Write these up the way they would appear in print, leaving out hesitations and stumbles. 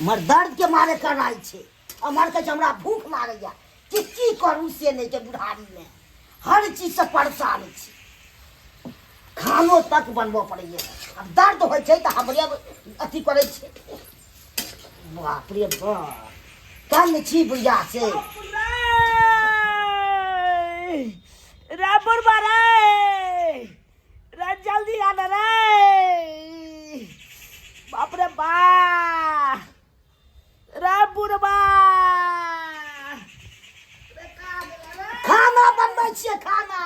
मर दर्द के मारे कराइ छै अमर कहै छै हमरा भूख लागैया कि की करू से नहि छै बुढ़ारीमे हर चीजसँ परेशान छी खानो तक बनबऽ पड़ैए आब दर्द होइ छै तऽ हमरे अथी करै छै बाप रे बाप तंग छी बुढ़िया से रे बुढ़बा रे रे जल्दी आना रे बाप रे बा रे बुढ़बा खाना बनबै छियै खाना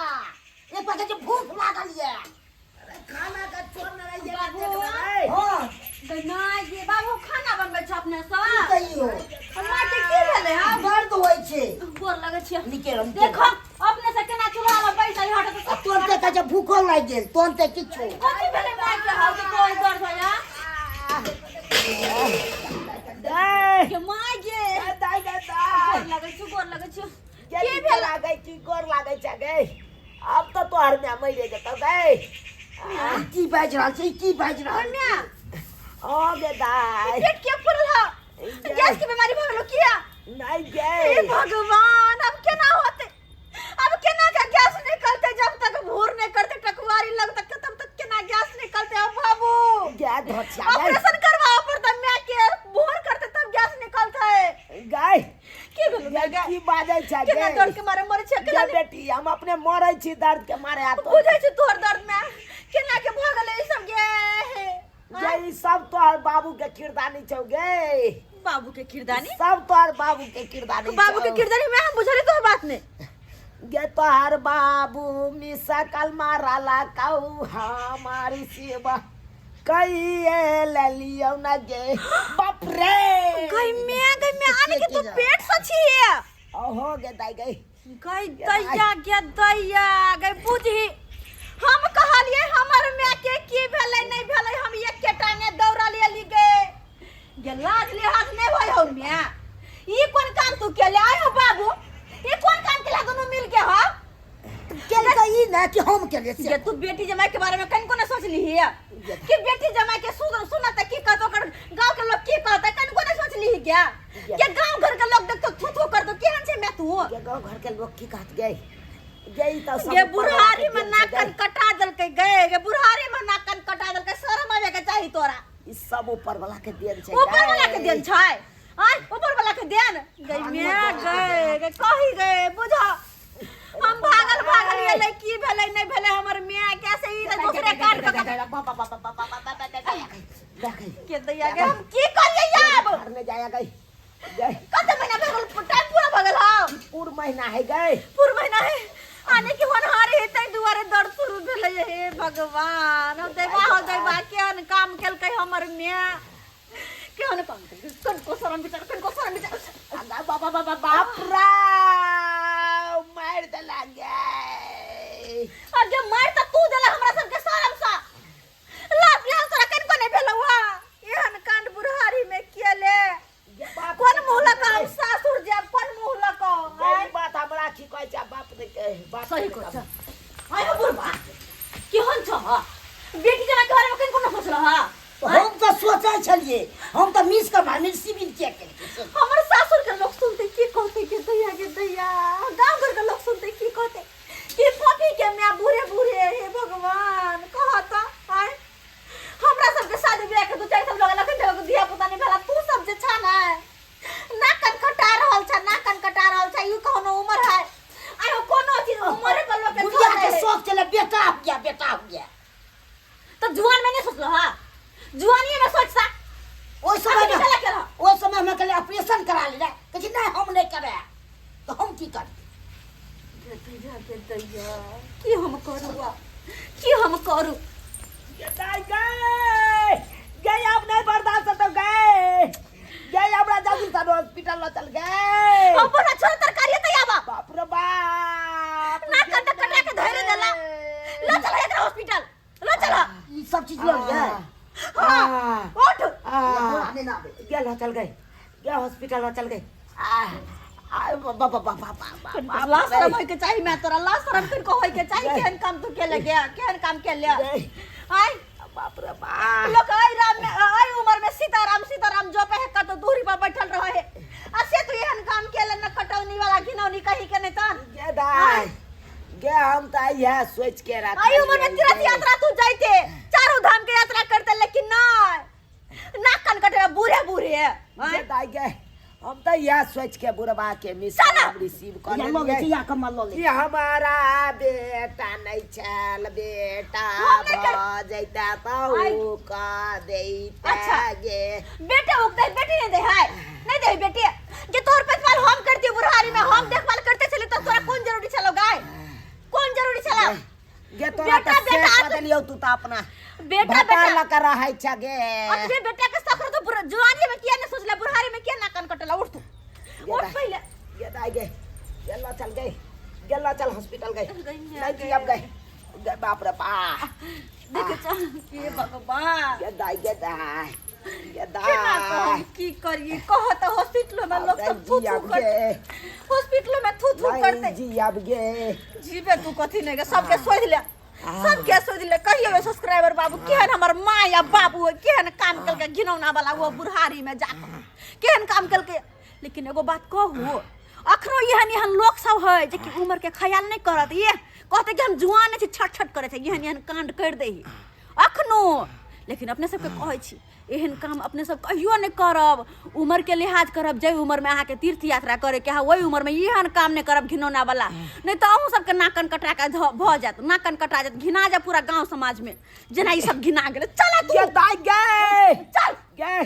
एक बार जे भूख लागल ये खाना का छोड़ ना रे बाबू। रे हाँ नहि गे बाबू खाना बनबै छ अपने की सँ कहियो हमरा के की भेलै हँ दर्द होइ छै गोर लगै छियै नीके रह नीके देखो अपने से केना चूल्हा लग बैसल हट आ तुरन्ते कहै छै भूखो लागि गेल तुरन्ते किछु कथी भेलै माय के हौ के कोई दर्द होया रे के माय गे दाइ गे दाइ गोर लगै छौ गोर लगै छौ की भेल लागै की गोर लागै छै गे आब तऽ तोहर माय मरि जेतौ गे ई की बाजि रहल छै ई की बाजि रहल माय ओ गे दाइ पेट के फूलल ह गैस के बीमारी भऽ गेलो किया नहि गे हे भगवान अब केना होते अब केना के गैस निकलते जब तक भूर नहीं करते टकवारी लग तक तब तक केना गैस निकलते अब बाबू गै धोछिया गै ऑपरेशन करवाओ पड़ता मैं के भूर करते तब गैस निकलते गै की भेलो गै गै की बाजै छै केना गे दर्द के मारे मरे छै केना गे बेटी हम अपने मरै छी दर्द के मारे आ तो बुझै छै तोहर दर्द में केना के भऽ गेलै ई सब गे गे ई सब तोहर बाबू के किरदानी छौ गे बाबू के किरदानी सब तोहर बाबू के किरदानी बाबू के छौ। किरदानी में हम बुझली तोहर बात नहीं गे तोहर बाबू मिसा कल माराला कऊ हमारी सेवा कहिए ललियौ न गे बाप रे गई मैं गई मैं आने के तू पेट से छिए ओहो गे दाई गई गई दैया गे दैया गई बुझी हम कहलिए हमर माय के की भेलै नहीं भेलै हम एके टांगे दौड़ल एली गे गे लाज लिहाज नहीं होय हो माय ई कोन काम तू केले आय हो बाबू ई कोन काम केला दुनू मिल के हो केलकै ई ने कि हम केलियै से गे तू बेटी जमाई के बारे में कनिको न सोचली है कि बेटी जमाई के सुन सुनत की कहत ओकर गांव के लोग की कहत कनिको न सोचली है क्या के गांव घर के लोग देखतो थू थू करतो केहन छै मैं तू गे गाँव घर के लोग की कहत गे गे ई तऽ सब गे ऊपर बुढ़ारी वाला में के नाक देन छै कान कटा देलकै गे गे बुढ़ारी में नाक कान कटा देलकै शरम आबे के चाही तोरा गे। ई सब ऊपर वाला के देन छै ऊपर वाला के गे। देन छै आय ऊपर वाला के देन गई मैं गए गए कही गए बुझा हम भागल भागल एलै की भेलै नहि भेलै हमर माय कैसे ई तऽ दूसरे काट के के दैया के हम की करियै आब घर जाया गई गई कते महीना भऽ गेल टाइम पूरा भऽ गेल हौ पूर महीना है गई पूर महीना है आने के होनहार है ताहि दुआरे दर्द शुरू भेलै हे भगवान हम दैबा हो दैबा केहन काम केलकै हमर माय केहन काम केलकै कनको शरम विचार कनको शरम विचार अगा बाबा बाबा बाप रे मार देला गे और जब मार त तू देला हमरा सबके शरम सा लाज लिहाज तोरा कनको नहि भेलौ हा एहन कांड बुढ़ारी में केले कोन मुँह लऽ कऽ हम सासुर जायब कोन मुँह लऽ कऽ आय? ई बात हमरा की कहै छै बाप ने के बाप सही कहै छ आय हो बुढ़बा केहन छ बेटी जमाई के बारे में कनको न सोचल हा हम तऽ सोचै छलियै हम तऽ मिस कऽ मारने सिविल चेक केलकै से। हमर सासुर के लोग सुनते की कहते के दैया के दैया गांव घर के लोग सुनते की कहते कि फोफी के माय बूढ़े बूढ़े हे भगवान कहत आय हमरा सबके शादी ब्याह के दू चारि सब लोग लखन जगह धिया पुता नहीं भेला तू सब जे छा ना ना कन कटा रहल छ ना कन कटा रहल छ ई कोनो उम्र है आयो कोनो चीज उम्र पर लोग के बुढ़िया छोड़ के दे शौक छलै बेटा हो गया बेटा हो गया तो जुआन में नहीं सोचलो हा जुआनिए में सोच सा ओहि समय अभी में चला के रह। ओहि समय हमरा कहले ऑपरेशन करा ले कहै छै नहि हम नहि करायब तऽ हम की करी दैया के दैया की हम करू बा की हम करू गए गए गए अब नहीं बर्दाश्त होता गए गए हमरा जल्दी से हॉस्पिटल ल चल गए हम बड़ा छोड़ तरकारी त आबा बाप रे बाप नाक कटा कटा के धैर्य देला ल चल एकरा हॉस्पिटल ल चल ई सब चीज लऽ लियै हां उठ आने ना आबे गया ल चल गए गया हॉस्पिटल ल चल गए आ आ बाबा बाबा बाबा लाज शरम होय के चाही मैं तोरा लाज शरम फिर को होय के चाही केहन काम तू के ले गया केहन काम के ले आय बाप रे बाप लोग आई राम में आई उम्र में सीताराम सीताराम राम जपे है कतौ दूरी पर बैठल रहे है आ से तू एहन काम केले न कटौनी वाला घिनौनी कही के नहीं तन गे दाय गे हम तऽ इएह सोचि के आई उम्र में तीर्थ रखलियै। यात्रा तू जाइते चारों धाम के यात्रा करते लेकिन नहीं नाक कान कटे बूढ़े बूढ़े आँय? गे दाय गे हम तऽ इएह सोचि के बुढ़बा के मिस चल। रिसीव कऽ या लऽ लेलियै ले या कमल लऽ ले कि हमारा बेटा नहि छल बेटा हम नहि कर- भऽ जैता तऽ आइ। ओ कऽ दैता अच्छा। गे बेटे उगते बेटी नहीं दे है नहीं दे बेटी जे तोहर देखभाल हम करती बुढ़ारी में हम देखभाल करते छली तो तोरा कोन जरूरी छलो गाय कोन जरूरी छलो गे तोरा बेटा, तऽ बेटा, से कऽ देलियौ तू तऽ अपना बेटा भटार बेटा लऽ कऽ रहै छ गे अब जे बेटा के सखर तो जुआनी में किया नहीं सोचला बुढ़ारी में किया ना कान कटला उठ तू उठ पहले गे दाई गे गेलो चल गई गेलो चल हॉस्पिटल गई गई नहीं जी अब गई गे बाप रे बा देख चल के भगवान गे दाई गे दाई गे केना दाई कहब की करिए कह त हॉस्पिटलो में लोग सब थू जी थू अब कर गे हॉस्पिटलो में थू थू नहीं करते जी अब गे जीवे तू कथी नहीं के सबके सोच ले सबके सोच ले कहियो सब्सक्राइबर बाबू केहन हमर माँ या बाबू है केहन काम कलके घिनौना वाला वो बुढ़ारी में जाके केहन काम कलके लेकिन एगो बात कहू अखनो एहन एहन लोक सब है जे कि उम्र के ख्याल नहीं करत ये कहते कि हम जुआन छी छट छट करे छै एहन एहन कांड कर दे अखनो लेकिन अपने सबके कहै छी एहन काम अपने सब कहियो नहि करब उम्र के लिहाज करब जाहि उम्र में अहाँके तीर्थ यात्रा करे के है ओहि उम्र में एहन काम नहि करब घिनौना वाला नहि तऽ अहूँ सबके नाकन कटा के भऽ जायत नाकन कटा जायत घिना जायत पूरा गाँव समाज में जेना ई सब घिना गेलै चल तू गे दाई गे चल गे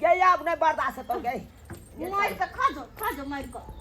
गे अब नहीं बर्दाश्त हो गई मारि कऽ खा जो खा जो मारि कऽ।